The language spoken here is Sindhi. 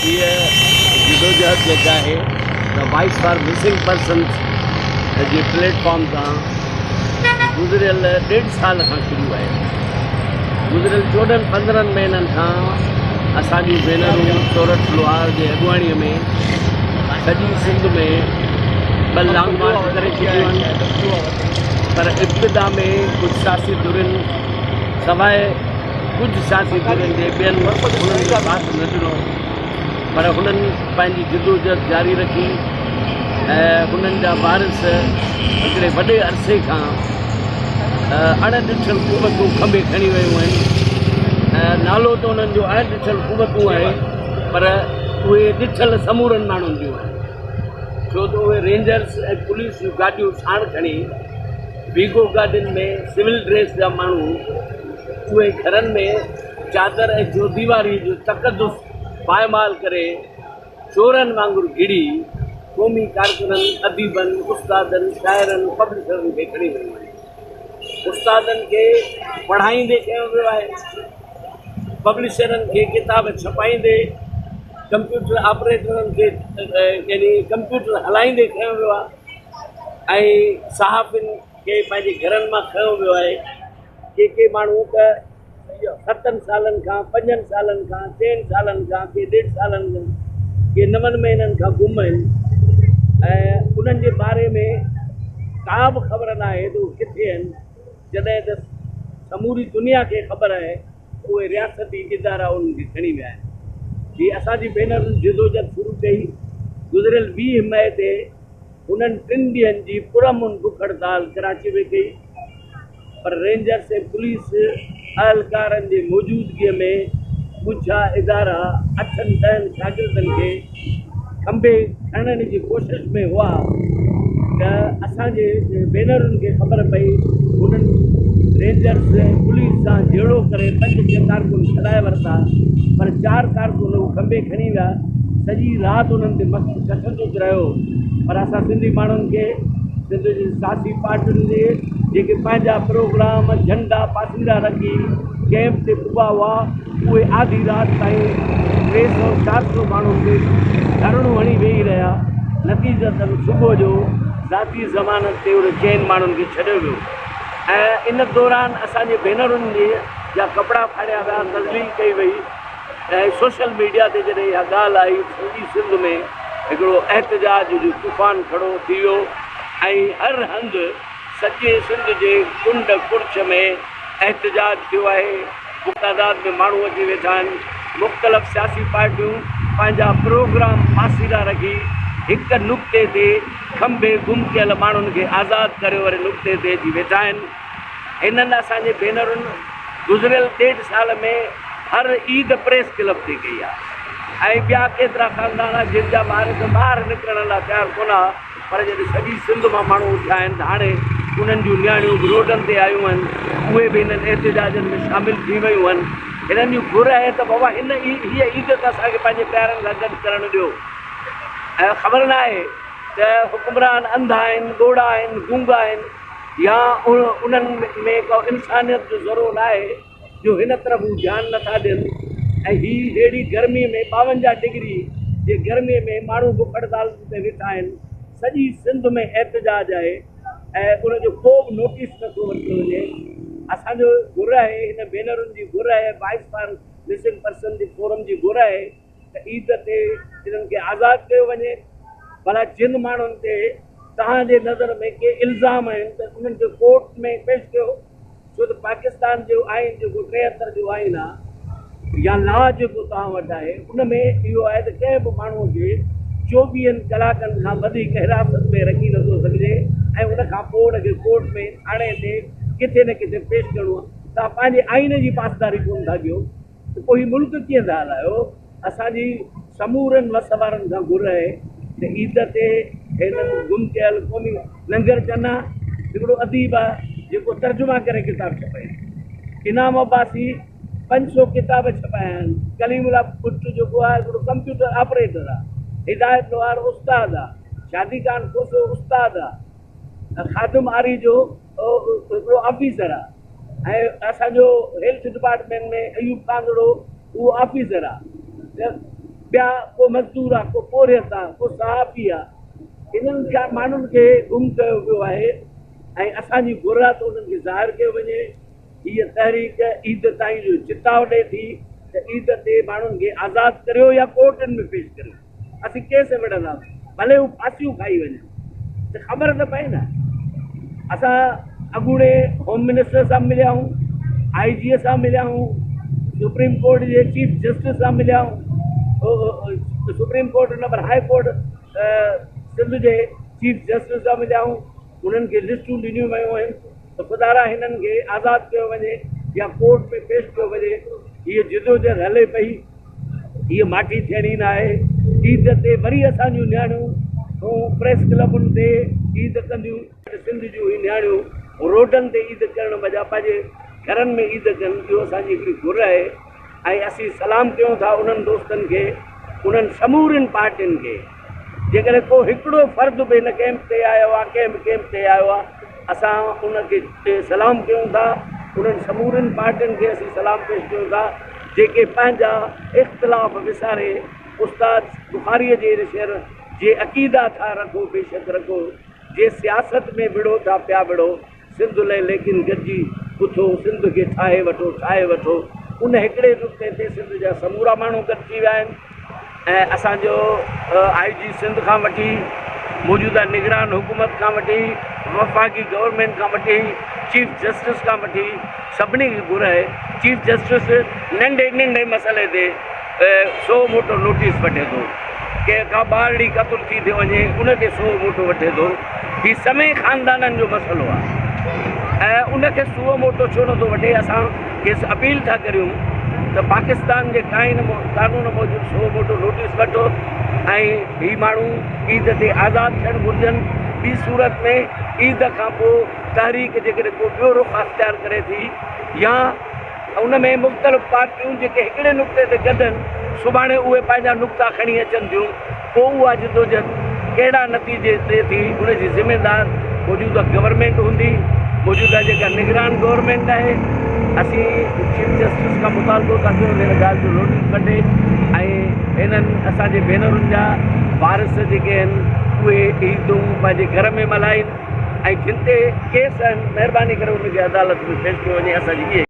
هيء جدوجهد جيڪا آهي ته وائس فار مسنگ پرسنز جي پليٽ فارم تان گذريل ڏيڍ سال کان شروع آهي. گذريل 14 15 مهينن کان اسان جون ڀينرون سورٺ لوهار جي اڳواڻيء ۾ سڄي سنڌ ۾ ٻه لانگ مارچ ڪري چڪيون آهن، پر ابتدا ۾ ڪجهه سياسي ڌرين سواء ڪجهه سياسي ڌرين جي ٻين انهن جو ساٿ نه ڏنو، پر هنن پنهنجي جدوجهد جاري رکي ۽ هنن جا وارث هڪڙي وڏي عرصي کان اڻ ڏٺل قوتون کنڀي کڻي ويون آهن. نالو ته انهن جو اڻ ڏٺل قوتون آهي، پر اهي ڏٺل سمورن ماڻهن جون آهن، ڇو ته اهي رينجرز ۽ پوليس جون گاڏيون ساڻ کڻي ويگو گاڏين ۾ سول ڊريس جا ماڻهو اهي گهرن ۾ چادر ۽ چوديواري جو تقدس پائمال ڪري چورن وانگر گهڙي قومي ڪارڪنن، اديبن، استادن، شاعرن، پبلشرن کي کڻي ويون آهن. استادن کي پڙهائيندي کنيو ويو آهي، پبلشرن کي ڪتاب ڇپائيندي، ڪمپيوٽر آپريٽرن کي يعني ڪمپيوٽر هلائيندي کنيو ويو آهي ۽ صحافين کي پنهنجي گهرن مان کنيو ويو آهي. ڪي ڪي ماڻهو ته ستن سالن کان، پنجن سالن کان، چئن سالن کان، ڪي ڏيڍ سالن کان، ڪي نون مهينن کان گم آهن ۽ انهن جي باري ۾ ڪا به خبر ناهي ته اهي ڪٿي آهن، جڏهن ته سموري دنيا کي خبر آهي ته اهي رياستي ادارا انهن کي کڻي ويا آهن. هي اسان جي ڀينرن جدوجھد شروع ڪئي، گذريل 20 مئي تي هنن ٽن ڏينهن جي پرامن بک هڙتال ڪراچي ۾ ڪئي. پر رينجرس ۽ پوليس اهلڪارن جي موجودگيء ۾ ڳجها ادارا اٺن ڏهن شاگردن کي کنڀي کڻڻ جي ڪوشش ۾ هئا ته اسان جي ڀينرن کي خبر پئي. هنن رينجرس ۽ پوليس سان جهيڙو ڪري پنج ڇهه ڪارڪن ڇڏائي ورتا، پر چار ڪارڪن هو کنڀي کڻي ويا. سڄي رات انهن تي مست تشدد رهيو، پر اسان سنڌي ماڻهن کي سنڌ جي سياسي پارٽين جي جيڪي پنهنجا پروگرام جهنڊا پاسيرا رکي ڪئمپ تي پڳا هئا، اهي آڌي رات تائين 300 400 ماڻهن تي ڌرڻو هڻي ويهي رهيا. نتيجتن صبح جو ذاتي ضمانت تي انهن چئن ماڻهن کي ڇڏيو ويو ۽ ان دوران اسان جي ڀينرن جا ڪپڙا ڦاڙيا ويا، تذليل ڪئي وئي ۽ سوشل ميڊيا تي جڏهن اها ڳالهه آئي ته سڄي سنڌ ۾ هڪڙو احتجاج جو طوفان کڙو ٿي ويو ۽ هر هنڌ سڄي سنڌ جي ڪنڊ ڪڙڇ ۾ احتجاج ٿيو آهي، تعداد ۾ ماڻهو اچي ويٺا آهن، مختلف سياسي پارٽيون پنهنجا پروگرام پاسيرا رکي هڪ نقطي تي کنڀي گم ڪيل ماڻهن کي آزاد ڪريو واري نقطي تي اچي ويٺا آهن. هنن اسان جي ڀينرن گذريل ڏيڍ سال ۾ هر عيد پريس ڪلب تي ڪئي آهي ۽ ٻيا ڪيترا خاندان آهن جن جا وارث ٻاهر نڪرڻ لاء تيار ڪونه ها، پر جڏهن سڄي سنڌ مان ماڻهو اٿيا آهن ته هاڻي انهن جون نياڻيون به روڊن تي آيون آهن، اهي به هنن احتجاجن ۾ شامل ٿي ويون آهن. هنن جي گهر آهي ته بابا هن هيء عيد ته اسان کي پنهنجي پيارن سان گڏ ڪرڻ ڏيو ۽ خبر ناهي ته حڪمران انڌا آهن، ٻوڙا آهن، گونگا آهن يا انهن ۾ ڪو انسانيت جو ذرو ناهي جو هن طرف هو ڌيان نٿا ڏين ۽ هي ههڙي گرمي ۾ 52 ڊگري جي گرمي ۾ ماڻهو بک هڙتال تي ويٺا آهن، سڄي سنڌ ۾ احتجاج آهي ۽ ان جو ڪو به نوٽيس نٿو ورتو وڃي. اسان جو گهر آهي، هن ڀينرن جي گهر آهي، وائس فار مسنگ پرسن جي فورم جي گهر آهي ته عيد تي انهن کي آزاد ڪيو وڃي. ڀلا جن ماڻهن تي توهان جي نظر ۾ ڪي الزام آهن ته انهن کي ڪورٽ ۾ پيش ڪيو، ڇو ته پاڪستان جو آئين جيڪو 73 جو آئين آهي يا لا جيڪو توهان وٽ آهي ان ۾ اهو آهي ته ڪنهن به ماڻهو کي 24 ڪلاڪن کان وڌيڪ حراست ۾ رکي نٿو سگهجي ۽ ان کان پوء ان کي ڪورٽ ۾ ٿاڻي تي ڪٿي نه ڪٿي پيش ڪرڻو آهي. توهان پنهنجي آئين جي پاسداري ڪونه ٿا ڪيو ته پوء هي ملڪ ڪيئن ٿا هلايو؟ اسان جي سمورن وس وارن کان گهر آهي ته عيد تي هنن گم ڪيل قومي ننگر چنا هڪڙو اديب آهي جيڪو ترجما ڪري ڪتاب ڇپائي ٿو. انعام عباسي 500 ڪتاب ڇپايا آهن. ڪليم الله ڀٽ جيڪو آهي هڪڙو ڪمپيوٽر آپريٽر آهي. هدايت لوهار استاد آهي. شادي خان کوسو استاد آهي. خادم آريجو هڪڙو آفيسر آهي. ۽ اسان جو هيلٿ ڊپارٽمينٽ ۾ ايوب ڪانڌڙو اهو آفيسر آ ته ٻيا ڪو مزدور آ، ڪو پورهيت آ، ڪو صحافي آ، انهن ماڻهن کي گم ڪيو ويو آهي ۽ اسان جي گهر آ ته انهن کي ظاهر ڪيو وڃي. هيء تحريڪ عيد تائين جو چتاء ڏئي ٿي ته عيد تي ماڻهن کي آزاد ڪريو يا ڪورٽن ۾ پيش ڪريو. اسين ڪيس وڙهنداسين، ڀلي هو ڦاسيون کائي وڃن ته خبر ته پئي نه. اسان اڳوڻي هوم منسٽر سان مليا آهيون، آء جي سان مليا آهيون، سپريم ڪورٽ جي چيف جسٽس سان مليا آهيون، سپريم ڪورٽ نه پر هاء ڪورٽ سنڌ جي چيف جسٽس سان مليا آهيون، انهن کي لسٽون ڏنيون ويون آهن ته خدارا هنن کي آزاد ڪيو وڃي يا ڪورٽ ۾ پيش ڪيو وڃي. هيء جدوجهد هلي پئي. هيء ماٺي ٿيڻي ناهي. عيد تي وري اسان جون نياڻيون پريس ڪلبن تي عيد ڪنديون. سنڌ جون هي نياڻيون روڊن تي عيد ڪرڻ بجاء پنهنجي گهرن ۾ عيد ڪن، اهو اسان جي هڪڙي گهر آهي ۽ اسين سلام ڪيون ٿا انهن دوستن کي، انهن سمورين پارٽين کي. جيڪڏهن ڪو هڪڙو فرد به هن ڪئمپ تي آيو آهي، ڪنهن به ڪئمپ تي آيو آهي، اسان ان کي سلام ڪيون ٿا، انهن سمورين پارٽين کي اسين سلام پيش ڪيون ٿا، جيڪي پنهنجا اختلاف وساري استاد بخاريء جي ان شعر جي عقيدا ٿا رکو بيشڪ رکو، جي سياست ۾ وڙهو ٿا پيا وڙهو، سنڌ لئه ليڪن گڏجي اٿو، سنڌ کي ٺاهي وٺو، ٺاهي وٺو. ان هڪڙي نقطي تي سنڌ جا سمورا ماڻهو گڏ ٿي ويا آهن ۽ اسان جو آء جي سنڌ کان وٺي موجوده نگران حڪومت کان وٺي وفاقي گورنمينٽ کان وٺي چيف جسٽس کان وٺي سڀني کي گهر آهي چيف جسٽس ننڍي ننڍي مسئلي تي سو موٽو نوٽيس وٺي ٿو ڪنهن ڪا ٻارڙي قتل ٿي ٿي وڃي ان تي سو موٽو وٺي ٿو هي سوين خاندانن جو مسئلو آهي ۽ ان کي سو موٽو ڇو نٿو وٺي اسان کيس اپيل ٿا ڪريون ته پاڪستان جي آئين قانون موجب سو موٽو نوٽيس وٺو ۽ هي ماڻهو عيد تي آزاد ٿيڻ گهرجن ٻي صورت ۾ عيد کان پوء تحريڪ جيڪڏهن ڪو ٻيو رخ اختيار ڪري ٿي يا ان ۾ مختلف پارٽيون جيڪي هڪڙي نقطي تي گڏ آهن، سڀاڻي اهي پنهنجا نقطا کڻي اچن ٿيون، پوء اها جدوجهد ڪهڙا نتيجي ڏئي ٿي، ان جي ذميدار موجوده گورنمينٽ هوندي، موجوده جيڪا نگران گورنمينٽ آهي. اسين چيف جسٽس کان مطالبو ٿا ڪيون ته هن ڳالهه جو نوٽيس وٺي ۽ هنن اسان جي ڀينرن جا وارث جيڪي آهن، اهي عيدون پنهنجي گهر ۾ ملهائين. ۽ جن تي ڪيس آهن مهرباني ڪري ان کي عدالت ۾ پيش ڪيو وڃي اسان جي اهي.